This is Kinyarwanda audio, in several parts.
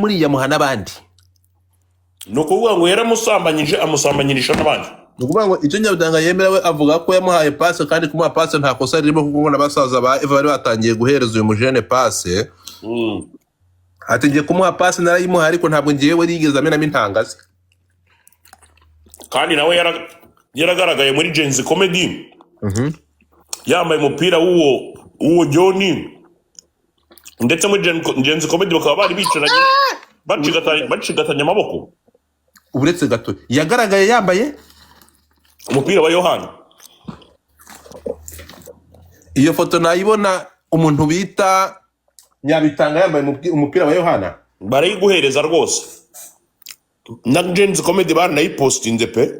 Yaramuriye, amuha n'abandi. Ni ukuvuga ngo yaramusambanyije, amusambanyirisha n'abandi. Ni ukuvuga ngo icyo Nyabitanga yemera, we avuga ko yamuhaye passe, kandi kumuha passe nta kosa ririmo, kuko na basaza ba Eva bari batangiye guhereza uyu mujene passe. Ati: "Ngiye kumuha passe, narayimuha, ariko ntabwo ngewe yigeze amenamo intanga ze." Kandi nawe yaragaragaye muri Gen-Z Comedy yambaye umupira w'uwo John, ndetse muri Gen-Z Comedy bakaba bari bicaranye bacigatanya amaboko. Uretse gato, yagaragaye yambaye umupira wa Yohani. Iyo foto nayibona, umuntu bita Nyabitanga yambaye umupira wa Yohana? Barayiguhereza rwose, na Gen-Z Comedy baranayipostinze pe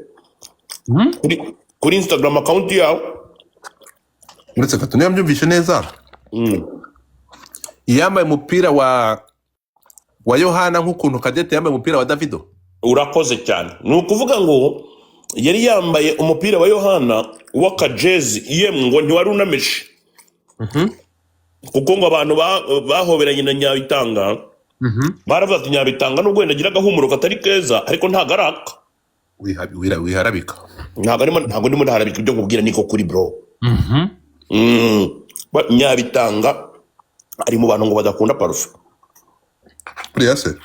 kuri Instagram account yawe. Uretse gato, niba mbyumvishe neza, yambaye umupira wa Yohana nk'ukuntu Kadete yambaye umupira wa Davido. Urakoze cyane. Ni ukuvuga ngo yari yambaye umupira wa Yohana w'akajezi, yemwe ngo ntiwari unameshe, kuko ngo abantu bahoberanye na Nyabitanga baravuga ati: "Nyabitanga nubwo wenda agira agahumuro katari keza, ariko ntabwo araka." Wiharabika. Ntabwo ndimo ndaharabika, ibyo nkubwira niko kuri, bro. Nyabitanga ari mu bantu ngo badakunda parufe. Buriya se?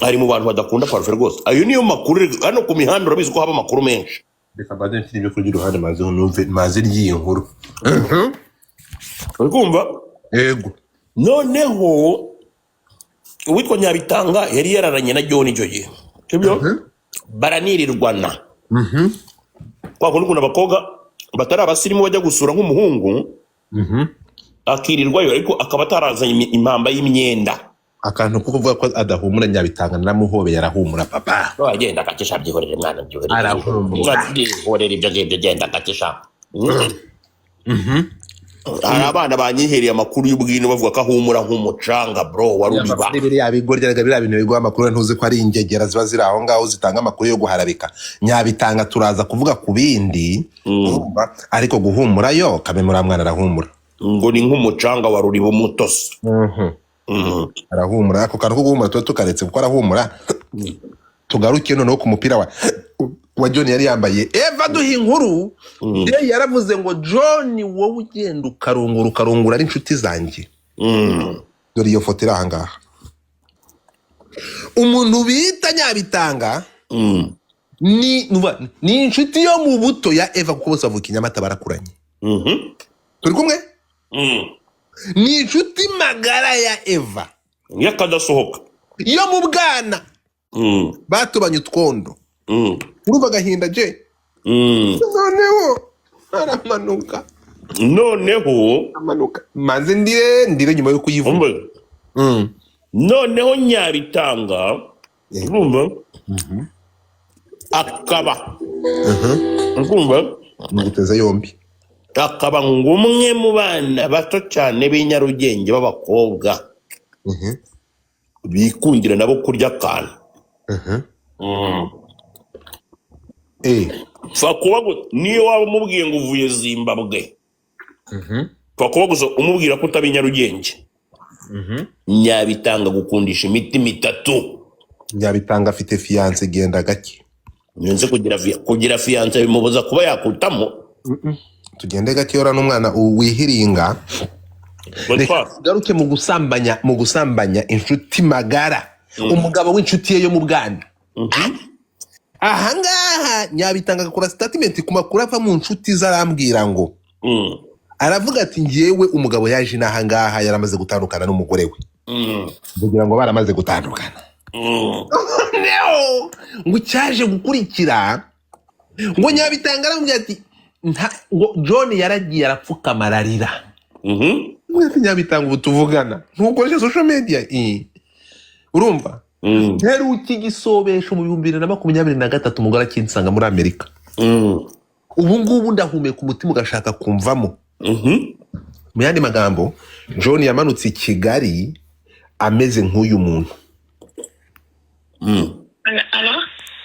Ari mu bantu badakunda parufe rwose. Ayo niyo makuru hano ku mihanda, urabizi ko haba amakuru menshi. Reka mbanze nshyire ibyo kurya iruhande, maze numve maze ry'iyi nkuru. Uri kumva? Yego. Noneho uwitwa Nyabitanga yari yararanye na John icyo gihe, sibyo? Baranirirwana kwa kundi ukuntu abakobwa batari abasirimu bajya gusura nk'umuhungu, akirirwayo, ariko akaba atarazanye impamba y'imyenda. Akantu ko kuvuga ko adahumura, Nyabitanga naramuhobeye, arahumura papa. Agenda gakesha, byihorere mwana, byihorere. Arahumura. Mwana, byihorere ibyo ngibyo, genda gakesha. Hari abana banyihereye amakuru y'ubwino bavuga ko ahumura nk'umucanga, bro, wa Rubiba. Biriya bigoryi erega, biriya bintu biguha amakuru, ntuzi ko ari ingegera ziba ziri aho ngaho zitanga amakuru yo guharabika Nyabitanga. Turaza kuvuga ku bindi, urumva? Ariko guhumura yo kamemura, mwana arahumura. Ngo ni nk'umucanga wa Ruriba umutose. Arahumura. Ako kantu ko guhumura tuba tukaretse kuko arahumura. Tugaruke noneho ku mupira wa John yari yambaye. Eva duha inkuru. Ye yaravuze ngo: "John, wowe ugenda ukarungura, ukarungura ari inshuti zanjye." Dore iyo foto iri ahangaha. Umuntu bita Nyabitanga ni inshuti yo mu buto ya Eva, kuko bose bavuka i Nyamata, barakuranye. Turi kumwe? Ni inshuti magara ya Eva y'akadasohoka. Yo mu bwana. Batubanye utwondo. Urumva agahinda je? Noneho aramanuka. Noneho Amanuka, maze ndire ndire nyuma yo kuyivuga. Umva. Noneho Nyabitanga, urumva, akaba, urumva, Nuguteze yombi. akaba ngo umwe mu bana bato cyane b'i Nyarugenge b'abakobwa bikundira nabo kurya akantu. Pfa kuba niyo waba umubwiye ngo uvuye Zimbabwe, pfa kuba gusa umubwira ko utaba i Nyarugenge, Nyabitanga gukundisha imitima itatu. Nyabitanga afite fiancée, genda gake. Nzi kugira fiancée bimubuza kuba yakutamo? Tugende gake, ora n'umwana wihiringa. Reka Godfather. tugaruke mu gusambanya inshuti magara, umugabo w'inshuti ye yo mu bwana. Ahangaha Nyabitanga agakora statement ku makuru ava mu nshuti ze, arambwira ngo, aravuga ati: "Ngewe umugabo yaje inaha ngaha yaramaze gutandukana n'umugore we." Kugira ngo baramaze gutandukana, noneho ngo icyaje gukurikira, ngo Nyabitanga aramubwira ati ngo John yaragiye arapfukama, ararira. Mwese Nyabitanga, ubu tuvugana ntukoresha social media? Urumva? Mperuka igisobesho mu 2023, umugore akinsanga muri Amerika. Ubu ngubu ndahumeka, umutima ugashaka kumvamo. Mu yandi magambo, John yamanutse i Kigali ameze nk'uyu muntu. Alo?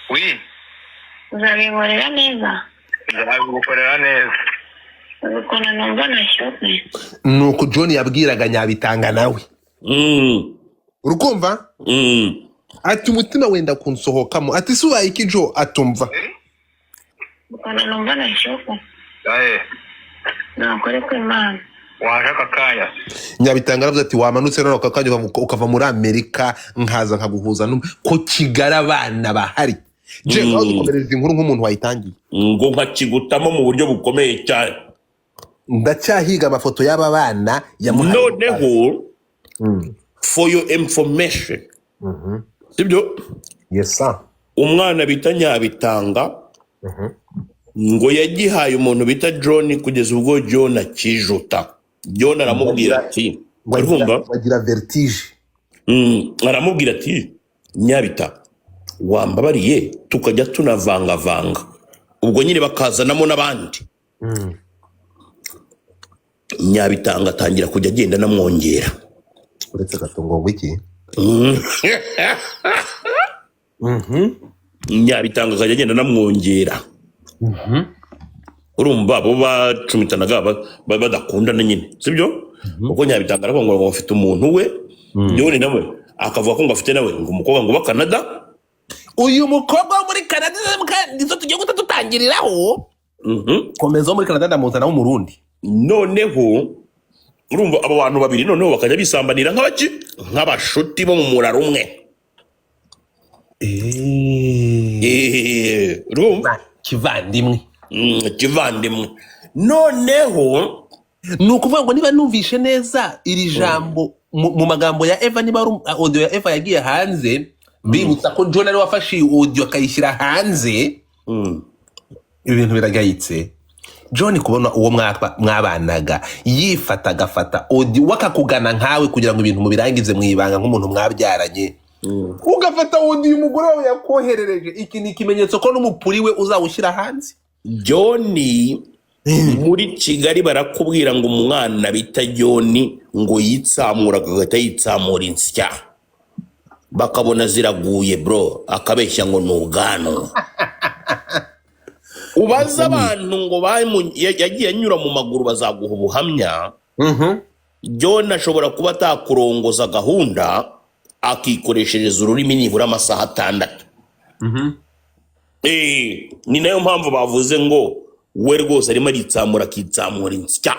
Oui. Uzabinkorera neza? Nzabigukorera neza. Uzi ukuntu numva nashyushye. Nuko John yabwiraga Nyabitanga nawe. Urukumva? Mm. Ati umutima wenda kunsohokamo. Ati si ubaye iki, Jo? Atumva. Ukuntu numva nashoka. Eh, Nakore ku Imana. Waje aka kanya. Nyabitanga aravuze ati wamanutse none aka kanya ukava muri Amerika, nkaza nkaguhuza ko Kigali abana bahari. Je, aho dukomereza inkuru nk'umuntu wayitangiye. Ngo nkakigutamo mu buryo bukomeye cyane. Ndacyahiga amafoto y'aba bana yamuhaye. Noneho, for your information, sibyo? Yes sir. Umwana bita Nyabitanga ngo yagihaye umuntu bita John, kugeza ubwo John akijuta. John aramubwira ati, urumva? Bagira vertige. Aramubwira ati: "Nyabita, wambabariye tukajya tunavangavanga." Ubwo nyine bakazanamo n'abandi. Nyabitanga atangira kujya agenda anamwongera. Uretse gato, ngo iki? Nyabitanga akajya agenda anamwongera. Urumva bo bacumitanaga badakundana nyine, sibyo? Kuko Nyabitanga aravuga ngo afite umuntu we. John nawe akavuga ko ngo afite nawe ngo umukobwa ngo uba Canada. Uyu mukobwa wo muri Canada nizo tugiye guhita dutangiriraho. Komeza, wo muri Canada ndamuzana w'Umurundi. Noneho urumva abo bantu babiri noneho bakajya bisambanira nk'abaki, nk'abashuti bo mu muraro umwe. Urumva? Kivandimwe. Kivandimwe noneho. Ni ukuvuga ngo niba numvishe neza iri jambo mu magambo ya Eva, niba ari audio ya Eva yagiye hanze, bibutsa ko John ari wafashe iyi audio akayishyira hanze. Ibi bintu biragayitse. John, kubona uwo mwabanaga yifata agafata audio, wakakugana nkawe kugira ngo ibintu mubirangize mu ibanga nk'umuntu mwabyaranye, ugafata audio umugore wawe yakoherereje, iki ni ikimenyetso ko n'umupuri we uzawushyira hanze. John, muri Kigali barakubwira ngo umwana bita John ngo yitsamura, agahita yitsamura insya, bakabona ziraguye bro, akabeshya ngo ni ubwanwa. Ubaza abantu ngo yagiye anyura mu maguru, bazaguha ubuhamya. John ashobora kuba atakurongoza gahunda, akikoreshereza ururimi nibura amasaha 6. Ni nayo mpamvu bavuze ngo we rwose arimo aritsamura, akitsamura insya.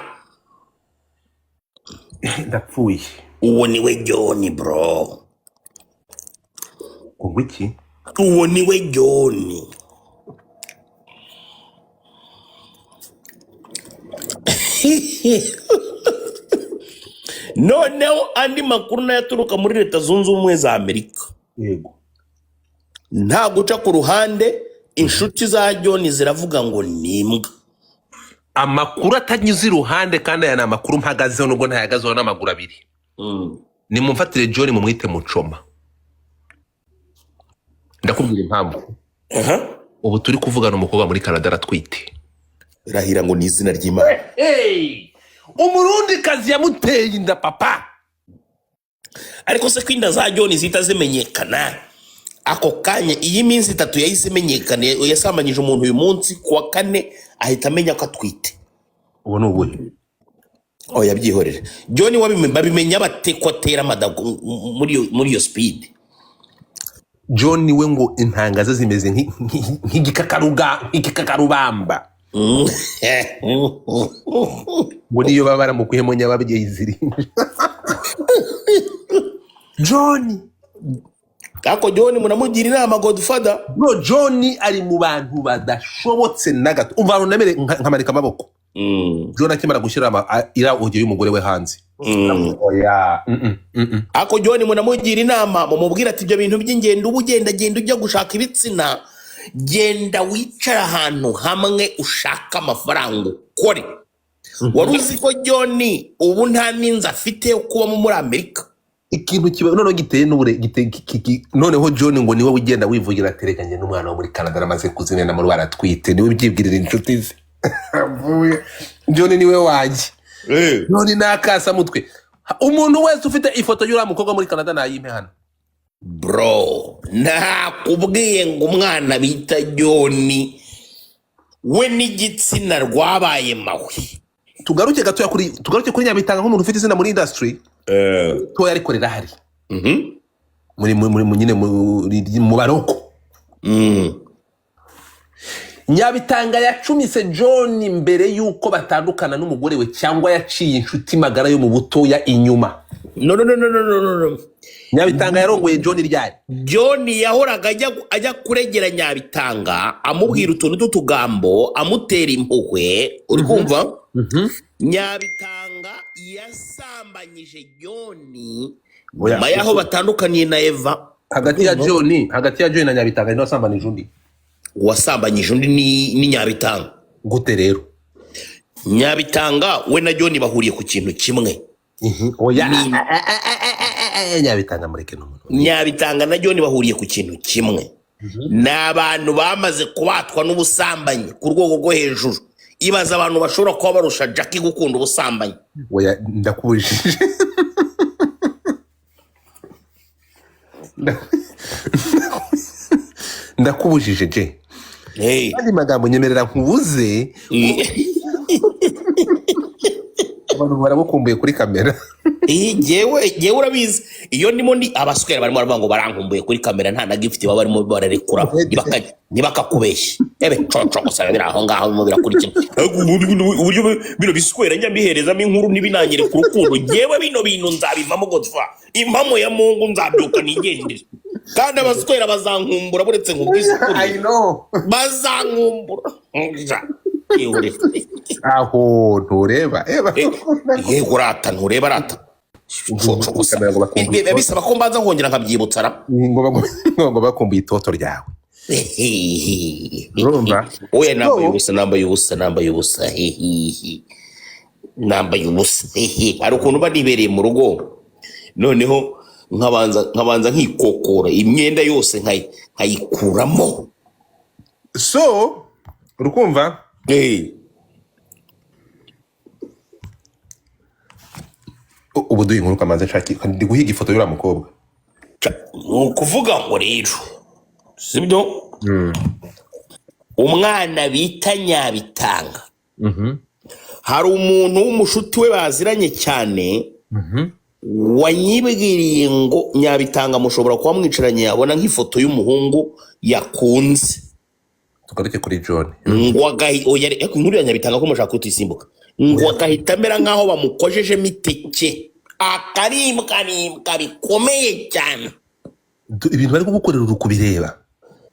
Ndapfuye. Uwo ni we John, bro. Ngo iki? Uwo ni we John. Noneho andi makuru nayo aturuka muri Leta Zunze Ubumwe za Amerika. Yego. Nta guca ku ruhande, inshuti za John ziravuga ngo ni imbwa. Amakuru atanyuze iruhande, kandi aya ni amakuru mpagazeho nubwo ntayagazeho n'amaguru abiri. Nimumfatire John mumwite Mucoma. Ndakubwira impamvu. Ubu turi kuvugana, umukobwa muri Canada aratwite. Rahira ngo ni izina ry'Imana. Umurundi kazi yamuteye inda, papa. Ariko se ko inda za John zihita zimenyekana ako kanya? Iyi minsi 3 yahise imenyekana. Yasambanyije umuntu uyu munsi, ku wa kane ahita amenya ko atwite. Ubu ni ubuhe? Oya, byihorere. John babimenya bate ko atera amadago muri iyo speed? John we ngo intanga ze zimeze nk'igikakarubamba. Ngo niyo baba baramukuyemo nyababyeyi ziri John. Ariko John munamugira inama, Godfather. Bro, John ari mu bantu badashobotse na gato. Umva ahantu nemere nkamanika amaboko. John akimara gushyira iriya audio y'umugore we hanze. Oya. Ariko John munamugira inama, mumubwira ati ibyo bintu by'ingendo uba ugendagenda ujya gushaka ibitsina, genda wicara ahantu hamwe ushaka amafaranga ukore. Wari uzi ko John ubu nta n'inzu afite yo kubamo muri Amerika? Ikintu kiba noneho giteye n'ubure noneho John ngo niwe ugenda wivugira ati reka njye n'umwana wo muri Canada aramaze kuzimena muri baratwite, niwe ubyibwirira inshuti ze. Avuye John niwe wanjye. John ni akasamutwe. Umuntu wese ufite ifoto y'uriya mukobwa muri Canada nayimpe hano. Bro, nakubwiye ngo umwana bita John we n'igitsina rwabaye mahwi. Tugaruke gatoya kuri, tugaruke kuri Nyabitanga nk'umuntu ufite izina muri industry. Toya, ariko rirahari muri nyine mu baroko. Nyabitanga yacumise John mbere y'uko batandukana n'umugore we, cyangwa yaciye inshuti magara yo mu butoya inyuma? No, no, no, no, no, no, no, no. Nyabitanga yarongoye John ryari? John yahoraga ajya kuregera Nyabitanga, amubwira utuntu tw'utugambo, amutera impuhwe, uri kumva? Nyabitanga yasambanyije John Oya. nyuma y'aho batandukaniye na Eva. Hagati ya John na Nyabitanga niwe wasambanije undi? Uwasambanyije undi ni Nyabitanga. Gute rero? Nyabitanga we na John bahuriye ku kintu kimwe. Oya. Nyabitanga mureke n'umuntu. Nyabitanga na John bahuriye ku kintu kimwe, ni abantu bamaze kubatwa n'ubusambanyi ku rwego rwo hejuru. Ibaza abantu bashobora kuba barusha Jackie gukunda ubusambanyi. Oya, ndakubujije. Ndakubujije je. Hey. Andi magambo nyemerera nkubuze. Abantu barabukumbuye kuri kamera. Jyewe urabizi, iyo ndimo ndi abaswera barimo baravuga ngo barankumbuye kuri kamera, nta na gift baba barimo bararekura. Ntibakakubeshye ebe coco gusa biri aho ngaho birimo birakurikira. Ariko uburyo bino biswera njya mbiherezamo inkuru ntibinangire ku rukundo, jyewe bino bintu nzabivamo godfa impamo ya Mungu, nzabyuka nigendere, kandi abaswera bazankumbura buretse nkubwize ukuri. I know. Bazankumbura. Ihurire. Aho ntureba eba. Yego rata, ntureba rata. Coco gusa. Kamera ngo bakumbuye. Biba bisaba ko mbanza nkongera nkabyibutsa ra. Ngo bakumbuye itoto ryawe. Urumva? Oya, nambaye So- ubusa, nambaye ubusa, nambaye ubusa, hehehe, nambaye ubusa, hehe. Hari ukuntu mba nibereye mu rugo, noneho nkabanza nkikokora imyenda yose nkayikuramo. So urukumva? Eh. Ubu duhe inkuru kamanze nshaki ndi guhiga ifoto y'uriya mukobwa. Ni ukuvuga ngo rero sibyo, umwana bita Nyabitanga, hari umuntu w'umushuti we baziranye cyane wanyibwiriye ngo Nyabitanga mushobora kuba mwicaranye, yabona nk'ifoto y'umuhungu yakunze. Tugaruke kuri John. Ngo oya, reka inkuru ya Nyabitanga ko mushaka kutisimbuka, ngo agahita amera nk'aho bamukojejemo iteke, akaribwaribwa bikomeye cyane. Ibintu bari kugukorera uri kubireba.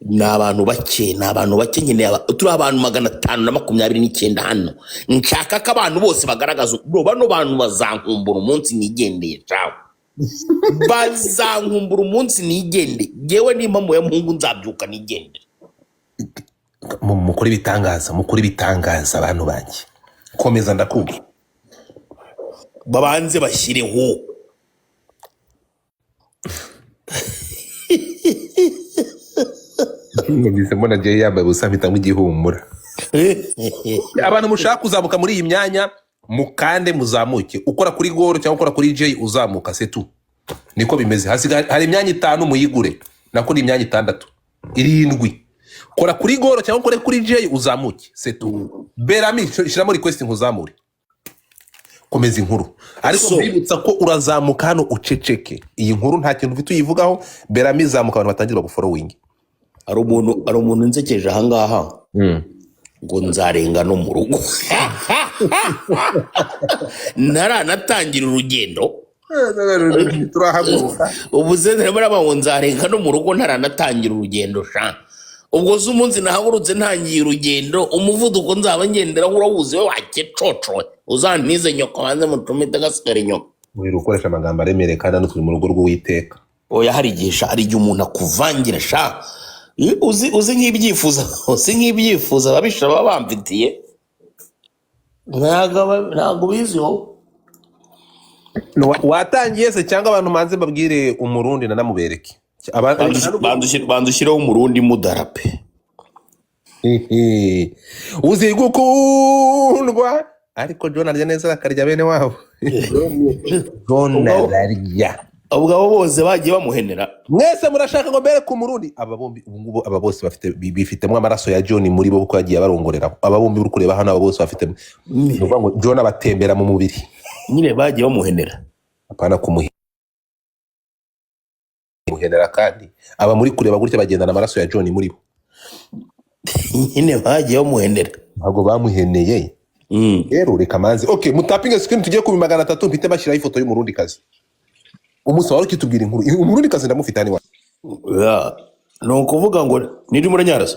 Ni abantu bake, ni abantu bake nyine, turi abantu 529 hano. Nshaka ko abantu bose bagaragaza. Bro, bano bantu bazankumbura umunsi nigendeye cawe, bazankumbura umunsi nigendeye. Ngewe n'impamo ya Muhungu nzabyuka nigendere. Mukore ibitangaza, mukore ibitangaza abantu banjye. Komeza ndakumva. Babanze bashyireho. Numvise mbona Jay yambaye ubusa mpita nk'igihumura. Abantu mushaka kuzamuka muri iyi myanya mukande muzamuke, ukora kuri goro cyangwa ukora kuri Jay uzamuka setu, niko bimeze. Hasigaye hari imyanya itanu, muyigure. Nako ni imyanya itandatu, irindwi. Kora kuri goro cyangwa ukore kuri Jay uzamuke setu. Berami, shyiramo request nkuzamure. Komeza inkuru ariko. So- Mbibutsa ko urazamuka hano uceceke, iyi nkuru nta kintu ufite uyivugaho. Berami, zamuka abantu batangira baguforowingi. Hari umuntu nsekeje ahangaha ngo nzarenga no mu rugo ntaranatangira urugendo. Turahaguruka. Ubu se baravuga ngo nzarenga no mu rugo ntaranatangira urugendo sha. Ubwo se umunsi nahagurutse ntangiye urugendo, umuvuduko nzaba ngenderaho urawuzi we wakecocowe? Uzantize nyoko banze mucumite gasigara nyoko. Uri gukoresha amagambo aremereye kandi hano turi mu rugo rw'Uwiteka. Oya, hari igihe sha, hari igihe umuntu akuvangira sha. Uzi nk'ibyifuzo ababisha baba bamfitiye, ntabwo ubizi wowe. Watangiye se cyangwa abantu manze babwire umurundi nanamubereke? Banza ushyireho umurundi mudarape. Hihi. Uzi gukundwa, ariko John arya neza akarya bene wabo. John ararya. Ubwo abo bose bagiye bamuhenera. Mwese murashaka ngo mbere ku murundi. Aba bombi ubu ngubu, aba bose bafite bifitemo amaraso ya John muri bo kuko yagiye abarongorera. Aba bombi uri kureba hano, aba bose bafite, ni ukuvuga ngo John abatembera mu mubiri. Nyine bagiye bamuhenera. Apana kumuhenera, kandi aba muri kureba gutya bagendana amaraso ya John muri bo. Nyine bagiye bamuhenera. Ntabwo bamuheneye. Rero reka manze, okay, mutapinge screen tujye ku 300, mpite bashyiraho ifoto y'umurundi kazi. Umunsi wari ukitubwira inkuru, umurundi kazi ndamufite hano iwacu. Yeah. Ni ukuvuga ngo niri muranyara se,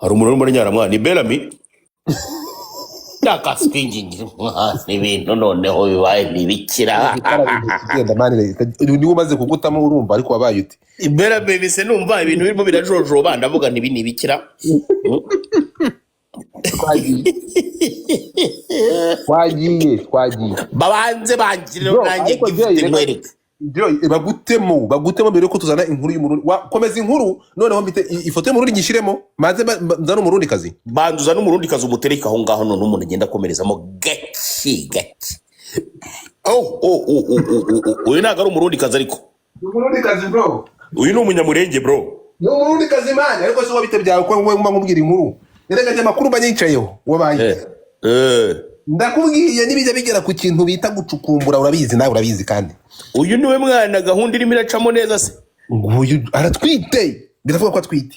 hari umuntu uri muranyara mwana ni Bellamy. Ndakaswingingira mwana, ibintu noneho bibaye ntibikira. Genda man, niwe umaze kugutamo urumva, ariko wabaye ute? Bellamy bise numva ibintu birimo birajojoba, ndavuga ntibi ntibikira. Twagiye, twagiye, twagiye. Babanze bangire Bro, nanjye ariko gift Jay, reka nkwereke. Joy, bagutemo, bagutemo mbere yuko tuzana inkuru y'umurundi. Komeza inkuru noneho mpite ifoto y'umurundi nyishyiremo, maze nzane umurundi kazi. Banduza n'umurundi kazi umutereke aho ngaho, none umuntu agenda akomerezamo gake gake. Oh, uyu ntabwo ari umurundi kazi ariko. Umurundi kazi, bro. Uyu ni umunyamurenge, bro. Ni umurundi kazi man, ariko si wowe bite byawe ko wowe nguma nkubwira inkuru? Reka njye amakuru mba nyicayeho wabaye. Ndakubwiye n'ibijya bigera ku kintu bita gucukumbura, urabizi nawe, urabizi kandi. Uyu niwe mwana gahunda irimo iracamo neza se? Nguyu aratwite, biravuga ko atwite.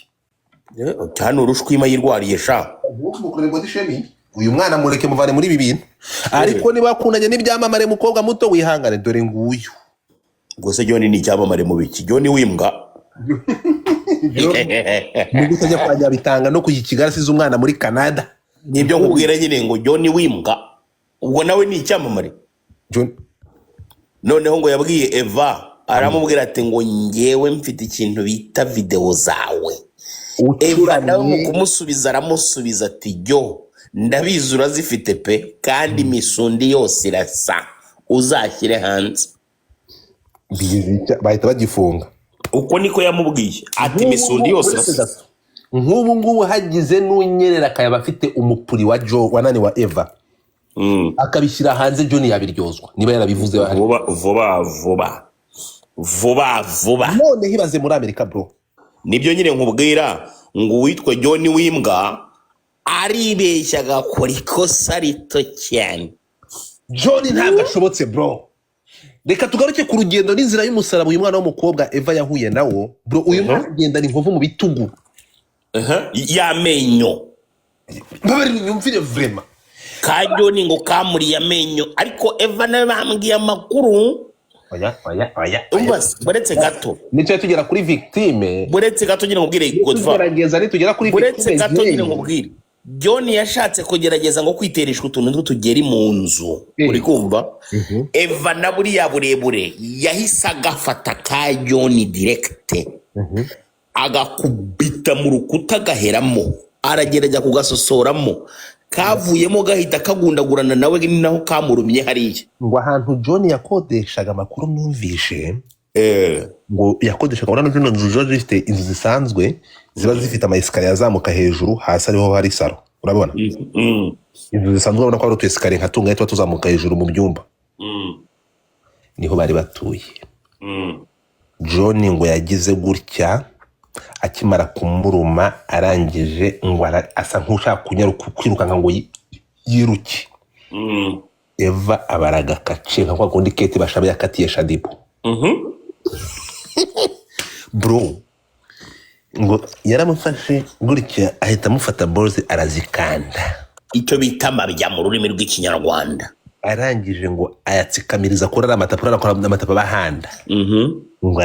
Cyane urushwima yirwariye sha. Ntukumukore body shaming. Uyu mwana mureke, muvane muri ibi bintu. Ariko niba wakundanye n'ibyamamare, mukobwa muto, wihangane, dore nguyu. Ubwo se John ni icyamamare mu biki? John wimbwa. Nubwo utajya kwa Nyabitanga no kujya i Kigali, asize umwana muri Canada. Nibyo nkubwira nyine ngo John wimbwa, ubwo nawe ni icyamamare. John. Noneho ngo yabwiye Eva, aramubwira ati ngo ngewe mfite ikintu bita videwo zawe. Eva nawe mu Ucuramye. kumusubiza aramusubiza ati: "Jyo ndabizi urazifite pe, kandi imisundi yose irasa, uzashyire hanze." Bahita bagifunga. Uko niko yamubwiye ati Nk'ubu imisundi ngubu yose uretse irasa. gato, nk'ubu ngubu hagize n'unyerera akayaba afite umupuri wa Jo wa nani wa Eva, akabishyira hanze, John yabiryozwa niba yarabivuze hari. Vuba vuba vuba Vuba vuba. None hibaze muri Amerika, bro. Nibyo nyine nkubwira ngo uwitwa John wimbwa aribeshya agakora ikosa rito cyane. John ntabwo ashobotse, bro. Reka tugaruke ku rugendo n'inzira y'umusaraba uyu mwana w'umukobwa Eva yahuye nawo, bro. Uyu mwana agendana inkovu mu bitugu. Y'amenyo. Mbabarira unyumvire vraiment. Ka John ngo kamuriye amenyo, ariko Eva nawe bambwiye amakuru. Oya, oya, oya. Umva, buretse gato. Nicyo tugera kuri victime. Buretse gato nyine nkubwire, Godfa. Tugerageza nitugera kuri Buretse victime. gato nyine Jay. nkubwire, John yashatse kugerageza ngo kwitereshwa utuntu tw'utugeri mu nzu. Uri kumva? Eva na buriya burebure yahise agafata ka John direct, agakubita mu rukuta gaheramo, aragerageza kugasosoramo, kavuyemo gahita kagundagurana nawe, ni naho kamurumye hariya. Ngo ahantu John yakodeshaga, amakuru numvishe, ngo yakodeshaga, urabona zino nzu ziba zifite inzu zisanzwe ziba zifite ama escalier azamuka hejuru, hasi ariho hari salon, urabona? Inzu zisanzwe urabona ko hari utu escalier nka tungahe tuba tuzamuka hejuru mu byumba. Niho bari batuye. John ngo yagize gutya akimara kumuruma, arangije ngo asa nk'ushaka kunyaruka kwirukanka ngo yiruke. Eva abara agakace nka kwa kundi Kate Bashabe yakatiye Shaddyboo. Bro, ngo yaramufashe gutya, ahita amufata boze arazikanda. Icyo bita amabya mu rurimi rw'Ikinyarwanda. Arangije ngo ayatsikamiriza kuri ariya matapi, urabona ko amatapi aba ahanda. Ngo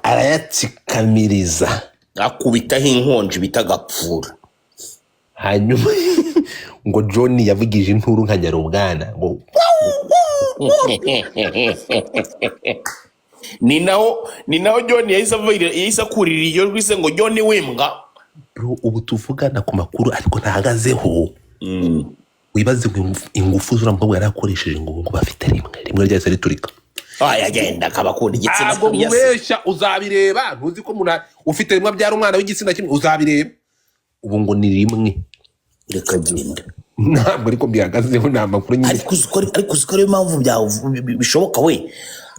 arayatsikamiriza. Akubitaho inkonji bita agapfura. Hanyuma ngo John yavugije inturu nka nyarubwana ngo Ni naho John yahise akurira iyo jwi se ngo John wimbwa. Bro, ubu tuvugana ku makuru ariko ntahagazeho, wibaze ngo ingufu z'uriya mukobwa yari akoresheje, ngo bafite rimwe rimwe ryahise riturika. Yagenda akaba akunda igitsina. Ntabwo kuriya se. nkubeshya, uzabireba. Ntuzi ko umuntu ufite rimwe abyara umwana w'igitsina kimwe? Uzabireba, ubu ngo ni rimwe. Reka genda. Ntabwo ariko mbihagazeho, ni amakuru nyine. Ariko uzi ko ariyo mpamvu bishoboka we.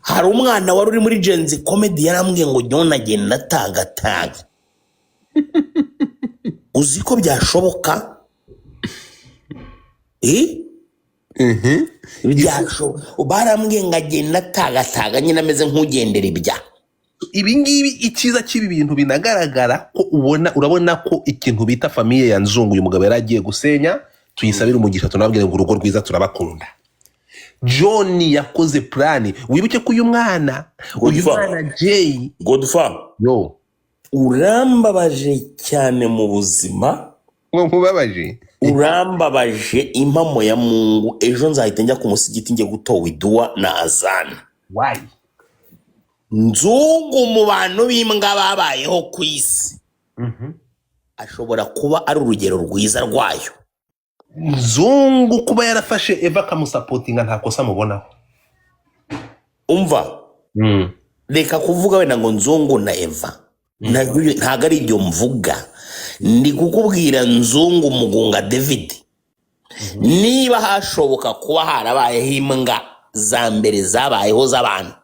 Hari umwana wari uri muri Gen-Z Comedy yarambwiye ngo John agenda atagataga. Uzi ko byashoboka? Eh? Byashoboka, barambwiye ngo agenda atagataga nyine, ameze nk'ugendera ibya. Ibi ngibi, icyiza cy'ibi bintu binagaragara ko ubona, urabona ko ikintu bita famille ya Nzungu, uyu mugabo yari agiye gusenya, tuyisabire umugisha, tunababwire ngo urugo rwiza, turabakunda. John yakoze plan. Wibuke ko uyu mwana, uyu Godfa. mwana Jay. Godfa. Yo. Urambabaje cyane mu buzima. Ngo nkubabaje? Urambabaje, impamo ya Mungu, ejo nzahita njya ku musigiti, njye gutowa iduwa na azana. Why? Nzungu, mu bantu b'imbwa babayeho ku isi, ashobora kuba ari urugero rwiza rwayo. Nzungu kuba yarafashe Eva akamusupportinga, nta kosa mubonaho. Umva, reka kuvuga wenda ngo Nzungu na Eva. Ntabwo ari ibyo mvuga. Ndi kukubwira Nzungu Mugunga David, niba hashoboka kuba harabayeho imbwa za mbere zabayeho z'abantu,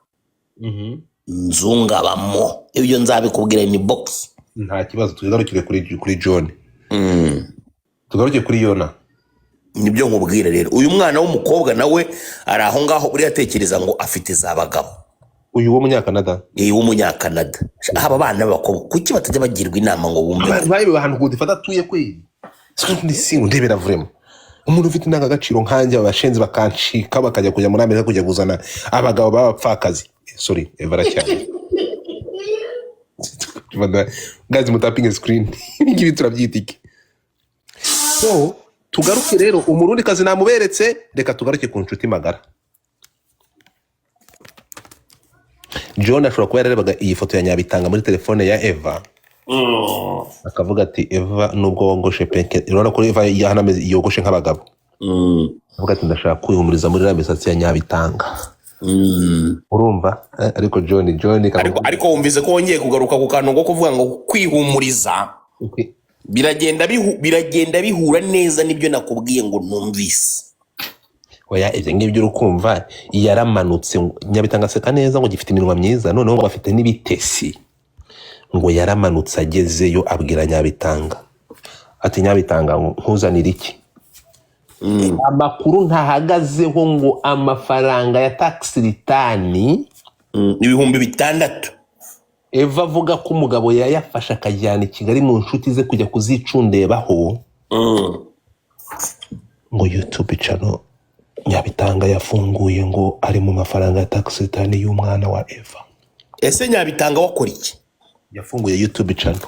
Nzungu abamo. Ibyo nzabikubwira ni box. Nta kibazo. Tugarukire kuri John, tugaruke kuri Yona. Nibyo nkubwira rero, uyu mwana w'umukobwa nawe ari aho ngaho, buriya atekereza ngo afite za bagabo. Uyu w'Umunyakanada? Iyi w'Umunyakanada. Aba bana b'abakobwa kuki batajya bagirwa inama ngo bumve? Abantu bayobewe ahantu Godfather atuye kweli. Siko ndebera, vraiment, umuntu ufite indangagaciro nkanjye, abashenzi bakancika, bakajya kujya muri Amerika kujya kuzana abagabo b'abapfakazi. Sorry, Eva aracyane. Guys, mutapinge screen. Ibi ngibi turabyita iki? So tugaruke rero, Umurundi kazi namuberetse. Reka tugaruke ku nshuti magara. John ashobora kuba yararebaga iyi foto ya Nyabitanga muri telefone ya Eva, akavuga ati: "Eva, nubwo wogoshe penke." Urabona ko Eva hano ameze, yogoshe nk'abagabo. Avuga ati: "Ndashaka kwihumuriza muri iriya misatsi ya Nyabitanga." Urumva? Ariko John Ariko wumvise ko wongeye kugaruka ku kantu ko kuvuga ngo kwihumuriza. Biragenda bihura neza n'ibyo nakubwiye ngo numvise. Oya, ibyo ngibyo uri kumva, yaramanutse, Nyabitanga aseka neza, ngo gifite iminwa myiza, noneho ngo afite n'ibitesi. Ngo yaramanutse, agezeyo abwira Nyabitanga ati: "Nyabitanga, ngo nkuzanire iki?" Amakuru ntahagazeho ngo amafaranga ya tax return, 6000. Eva avuga ko umugabo yayafashe akajyana i Kigali mu nshuti ze kujya kuzicundebaho, ngo YouTube channel Nyabitanga yafunguye ngo ari mu mafaranga ya tax return y'umwana wa Eva. Ese Nyabitanga wakora iki? Yafunguye YouTube channel,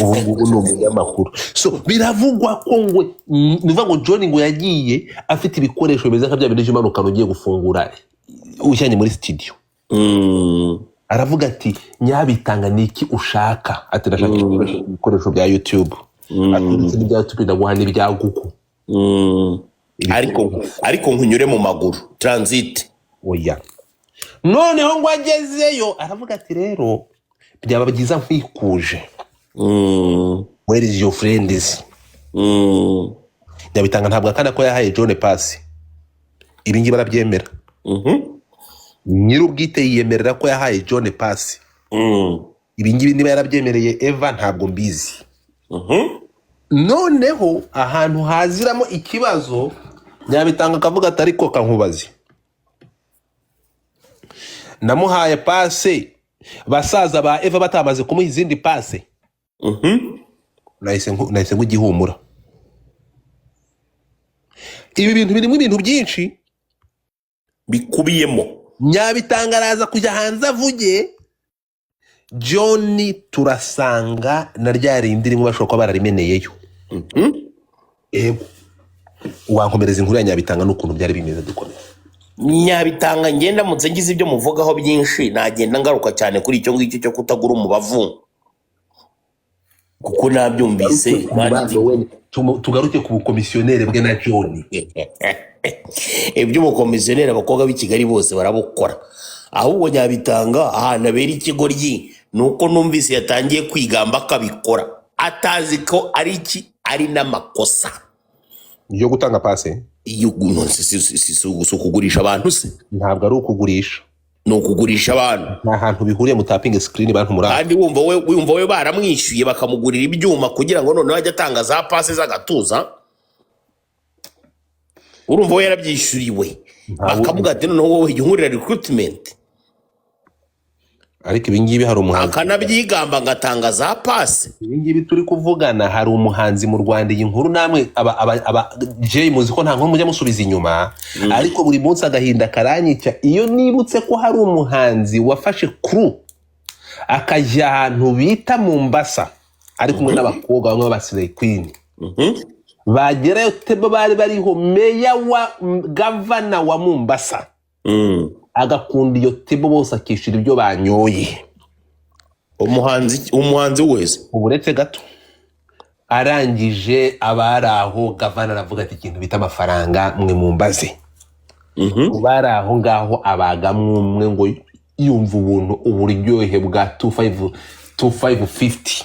ubu ngubu ni umunyamakuru. So biravugwa ko ngo ni ukuvuga ngo John ngo yagiye afite ibikoresho bimeze nka bya bindi by'umanukana ugiye gufungura ujyanye muri studio. Aravuga ati: "Nyabitanga, ni iki ushaka?" Ati: "Ndashaka ibikoresho bya YouTube." Ati: "Ndetse n'ibya YouTube ndaguha n'ibya Google." Ariko nkunyure mu maguru transit. Oya, noneho ngo agezeyo aravuga ati: "Rero byaba byiza nkwikuje. Where is your friends?" Nyabitanga ntabwo akana ko yahaye John pasi. Ibi ngibi arabyemera. Nyir'ubwite yiyemerera ko yahaye John pasi. Ibi ngibi niba yarabyemereye Eva, ntabwo mbizi. Noneho ahantu haziramo ikibazo, Nyabitanga akavuga ati: "Ariko kankubaze, namuhaye pase basaza ba Eva batamaze kumuha izindi pase." Nahise nk'igihumura. Ibi bintu birimo ibintu byinshi bikubiyemo. Nyabitanga araza kujya hanze avuge. John turasanga na rya rindi rimwe bashobora kuba bararimeneyeyo. Ego, wankomereza inkuru ya Nyabitanga n'ukuntu byari bimeze, dukomeza. Nyabitanga, ngenda ndamutse ngize ibyo muvugaho byinshi, nagenda ngaruka cyane kuri icyo ngicyo cyo kutagura umubavu, kuko nabyumvise. Umubano we, tugaruke ku bukomisiyoneri bwe na John. Iby'ubukomisiyoneri abakobwa b'i Kigali bose barabukora. Ahubwo Nyabitanga ahantu abera ikigoryi ni uko numvise yatangiye kwigamba akabikora atazi ko ari iki, ari n'amakosa. Yo gutanga pase? Iyo no, si ukugurisha abantu se? Ntabwo ari ukugurisha. Ni ukugurisha abantu. Nta hantu bihuriye. Mutapinge screen, bantu muri aho. Kandi wumva we baramwishyuye, bakamugurira ibyuma kugira ngo noneho ajye atanga za pase z'agatuza. Urumva we yarabyishyuriwe. Ntawe. Bakavuga ati: "Noneho wowe jya unkorera recruitment." Ariko ibingibi hari umuhanzi Akanabyigamba ngatanga za pasi. Ibingibi turi kuvugana, hari umuhanzi mu Rwanda. Iyi nkuru namwe aba Jay muzi ko nta nkuru mujya musubiza inyuma, ariko buri munsi agahinda karanyica iyo nibutse ko hari umuhanzi wafashe crew akajya ahantu bita Mombasa ari kumwe n'abakobwa bamwe b'aba slay queen. Bagerayo, table bari bariho meya wa gavana wa Mombasa, agakunda iyo table bose, akishyura ibyo banyoye. Umuhanzi wese? Ubu uretse gato, arangije abari aho, gavana aravuga ati: "Ikintu bita amafaranga mwe mumbaze." Bari aho ngaho abagamwe umwe ngo yumva ubuntu uburyohe bwa 2550,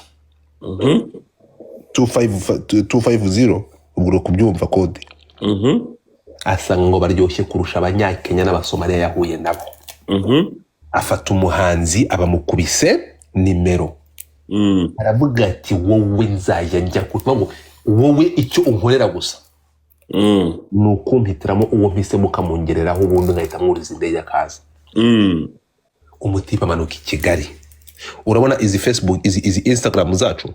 2550, ubwo uri kubyumva kode. Asanga ngo baryoshye kurusha Abanyakenya n'Abasomaliya yahuye nabo. Afata umuhanzi, abamukubise nimero, aravuga ati: "Wowe nzajya njya kuvuga ngo wowe icyo unkorera gusa ni ukumpitiramo uwo mpisemo, ukamungereraho, ubundi nkahita mwuriza indege akaza." Umutipe amanuka i Kigali. Urabona izi Facebook, izi Instagram zacu,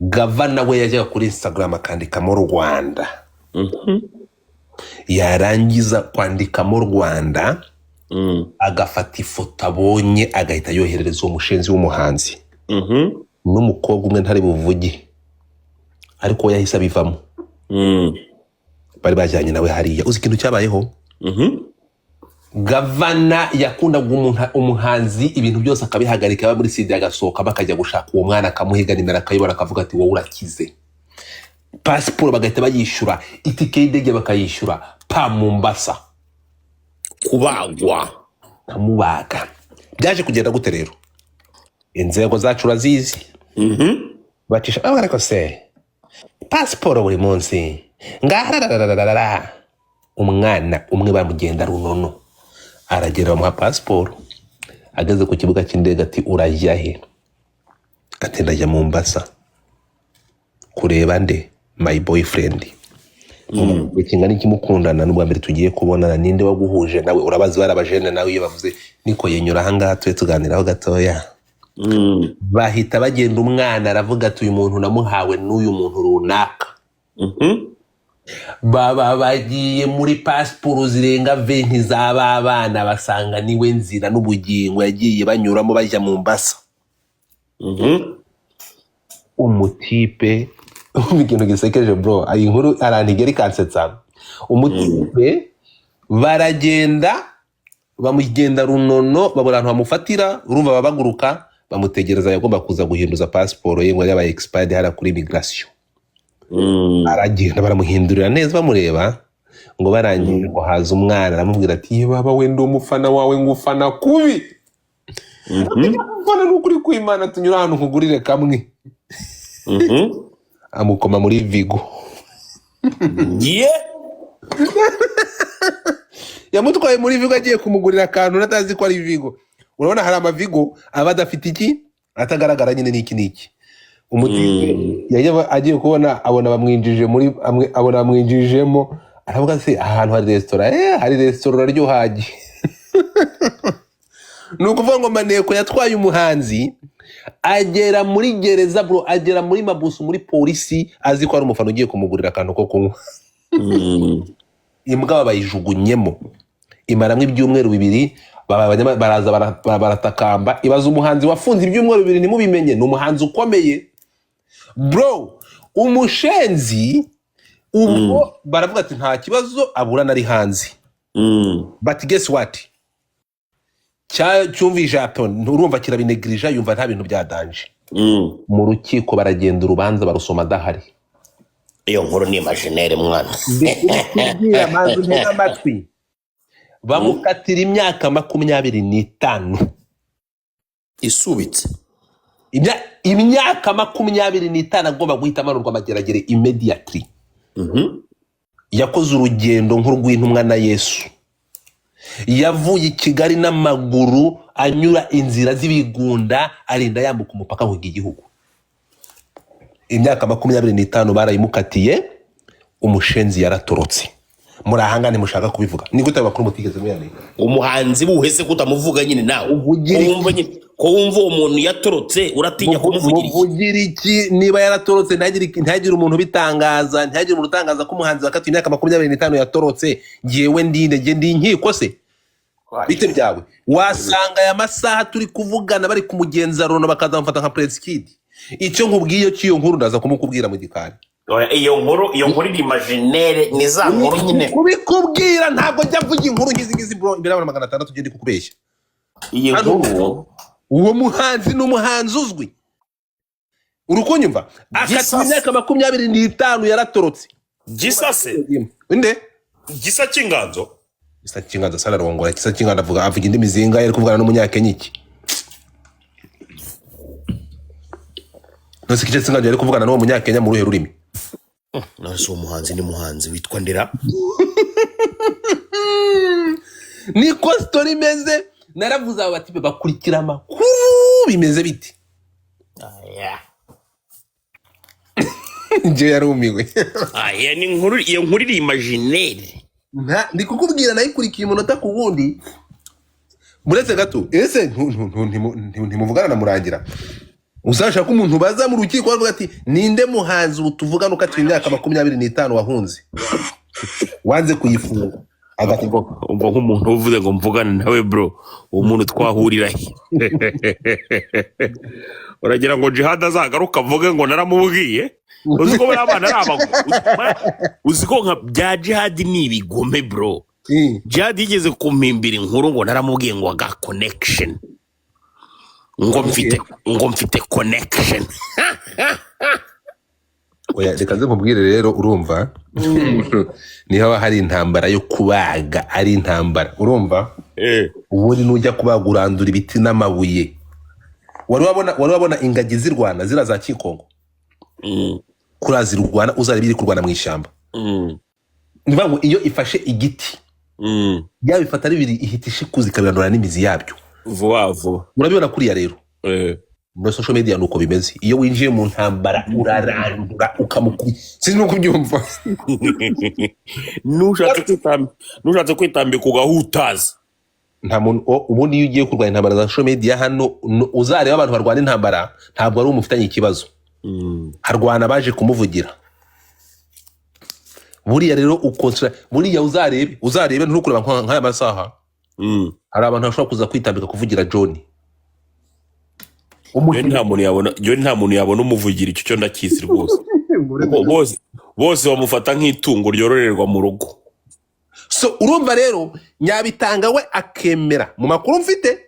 gavana we yajyaga kuri Instagram akandikamo Rwanda. Yarangiza kwandikamo Rwanda, agafata ifoto abonye, agahita yoherereza uwo mushinzi w'umuhanzi n'umukobwa umwe ntari buvuge, ariko we yahise abivamo. Bari bajyanye nawe hariya. Uzi ikintu cyabayeho? Gavana yakundaga umuhanzi, ibintu byose akabihagarika, yaba muri sida agasohoka, bakajya gushaka uwo mwana, akamuhiga, nimero akayibona, akavuga ati: "Wowe urakize." Pasiporo bagahita bayishyura, itike y'indege bakayishyura pa Mombasa. Kubagwa. Kamubaga. Byaje kugenda gute rero? Inzego zacu urazizi. Bacisha avuga, ariko se pasiporo buri munsi ngahararararara. Umwana umwe bamugenda runono, aragera, bamuha pasiporo. Ageze ku kibuga cy'indege, ati: "Urajya he?" Ati: "Ndajya Mombasa kureba nde? My boyfriend." Mu kingana iki mukundana? N'ubwa mbere tugiye kubonana. Ninde waguhuje nawe? Urabazi barabajene nawe, iyo bavuze niko yenyura ahangaha tube tuganiraho gatoya. Bahita bagenda. Umwana aravuga ati: "Uyu muntu namuhawe n'uyu muntu runaka." Baba bagiye muri pasiporo zirenga 20 z'aba bana, basanga niwe nzira n'ubugingo yagiye banyuramo bajya Mombasa. Umutipe, umva ikintu gisekeje bro, iyi nkuru arantigera ikansetsa. Umutipe baragenda bamugenda runono, babura ahantu bamufatira. Urumva babaguruka bamutegereza, yagomba kuza guhinduza pasiporo ye ngo yabaye expired hariya kuri immigration. Aragenda, baramuhindurira neza, bamureba ngo barangije, ngo haza umwana aramubwira ati: "Ye baba we, ndi umufana wawe, ngufana kubi." "Umufana ni ukuri kw'Imana, tunyura ahantu nkugurire kamwe." Amukoma muri Vigo. Ye! Yamutwaye muri Vigo agiye kumugurira akantu natazi ko ari Vigo. Urabona hari amavigo aba adafite iki, atagaragara nyine n'iki n'iki. Umutipe yajya agiye kubona, abona bamwinjije muri abona bamwinjijemo, aravuga: "Se ahantu hari resitora?" "Hari resitora, uraryohagiye." Ni ukuvuga ngo maneko yatwaye umuhanzi agera muri gereza bro, agera muri mabusu, muri polisi, azi ko ari umufana ugiye kumugurira akantu ko kunywa. Imbwa bayijugunyemo, imaramo ibyumweru 2. Baraza baratakamba. Ibaza umuhanzi wafunze ibyumweru 2 ntimubimenye. Ni umuhanzi ukomeye bro. Umushenzi ubwo baravuga ati: "Nta kibazo, aburana ari hanze." But guess what? Cyumvise Japon, urumva kirabinegirija, yumva nta bintu bya danger. Mu rukiko baragenda, urubanza barusoma adahari. Iyo nkuru ni imaginaire mwana. Ndi kubikubwira, manzi ntega amatwi. Bamukatira imyaka 25. Isubitse. Imyaka 25, agomba guhita amanurwa amageragere immediately. Yakoze urugendo nk'urw'intumwa na Yesu. Yavuye i Kigali n'amaguru, anyura inzira z'ibigunda, arinda yambuka umupaka ahunga igihugu. Imyaka 25 barayimukatiye. Umushenzi yaratorotse. Muri ahangane mushaka kubivuga, ni gute ayo makuru mutigeze muyamenya? Umuhanzi buhese kutamuvuga nyine nawe? Uvugira Ko iki? wumva nyine, ko wumva uwo muntu yatorotse, uratinya kumuvugira iki? Muvugira iki niba yaratorotse? Ntihagire umuntu ubitangaza, ntihagire umuntu utangaza ko umuhanzi wakatiwe imyaka 25 yatorotse. Ngewe ndinde? Nge ndi inkiko se? Bite byawe, wasanga aya masaha turi kuvugana bari kumugenza rono, bakazamufata nka Prince Kid. Icyo nkubwiye cy'iyo nkuru ndaza kumukubwira mu gikari. Oya, iyo nkuru iri imaginaire, ni za nkuru nyine. Kubikubwira ntabwo njya mvuga inkuru nk'izi ngizi, bro, imbere y'abantu 600 ugende kukubeshya. Iyi Hano, nkuru uwo muhanzi ni umuhanzi uzwi, uri kunyumva? Akatiwe Gisa imyaka 25, yaratorotse. Gisa se? Inde? Gisa cy'inganzo. Gisa cy'inganzo asa ararongora. Gisa cy'inganzo avuga indimi zingahe? Ari kuvugana n'umunyakenya iki? None se cy'inganzo yari kuvugana n'uwo munyakenya mu ruhe rurimi? None uwo muhanzi ni muhanzi witwa ndera? Niko story imeze. Naravuze, aba batipe bakurikira amakuru, bimeze bite? Aya. Njye yarumiwe. Aya ni inkuru, iyo nkuru iri imaginaire. Ndi kukubwira, nayikurikiye umunota ku wundi. Muretse gato, ese ntimuvugana na Murangira? Uzashaka umuntu baza mu rukiko bavuga ati: "Ninde muhanzi ubu tuvugana ukatiwe imyaka 25 wahunze, wanze kuyifunga?" Agati Ubwo nk'umuntu uvuze ngo mvugane nawe, bro, uwo muntu twahurira he? Uragira ngo Jihad azagaruka avuge ngo naramubwiye? Uzi ko bariya bana ari abagome? Uzi ko nka bya Jihad ni ibigome, bro? Jihad yigeze kumpimbira inkuru ngo naramubwiye ngo aga connection, ngo mfite connection. Oya, reka nze nkubwire rero. Urumva, niho haba hari intambara yo kubaga, ari intambara, urumva? Ubundi nujya kubaga urandura ibiti n'amabuye. Wari wabona ingagi zirwana, ziriya za Kikongo? Kuriya zirwana, uzareba iri kurwana mu ishyamba. Ni ukuvuga ngo iyo ifashe igiti, yaba ifata ari bibiri, ihita ishikuza ikabirandura n'imizi yabyo. Vuba vuba. Urabibona kuriya rero. Muri social media ni uko bimeze. Iyo winjiye mu ntambara urarandura, ukamukubita, sinzi nuko ubyumva. Nushatse kwitambika ugahutaza. Nta muntu ubundi iyo ugiye kurwanya intambara za social media hano, uzareba abantu barwana intambara, ntabwo ari umufitanye ikibazo, harwana abaje kumuvugira. Buriya rero ukonsora, buriya uzarebe ntukureba nk'aya masaha, hari abantu bashobora kuza kwitambika kuvugira John. John nta muntu yabona, John nta muntu yabona umuvugira, icyo cyo ndakizi rwose. Kuko bose bamufata nk'itungo ryororerwa mu rugo. So urumva rero, Nyabitanga we akemera, mu makuru mfite,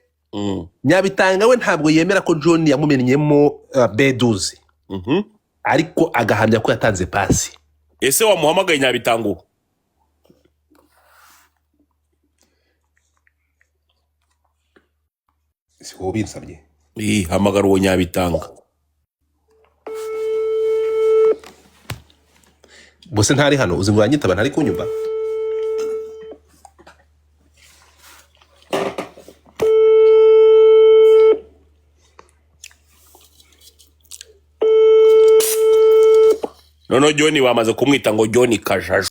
Nyabitanga we ntabwo yemera ko John yamumennyemo beduzi, ariko agahamya ko yatanze pasi. Ese wamuhamagaye Nyabitanga ubu? Si wowe ubinsabye? Ih, hamagara uwo Nyabitanga. Bose ntari hano, uzi ngo uranyitaba ntari kunyumva. Noneho John bamaze kumwita ngo John Kajaju.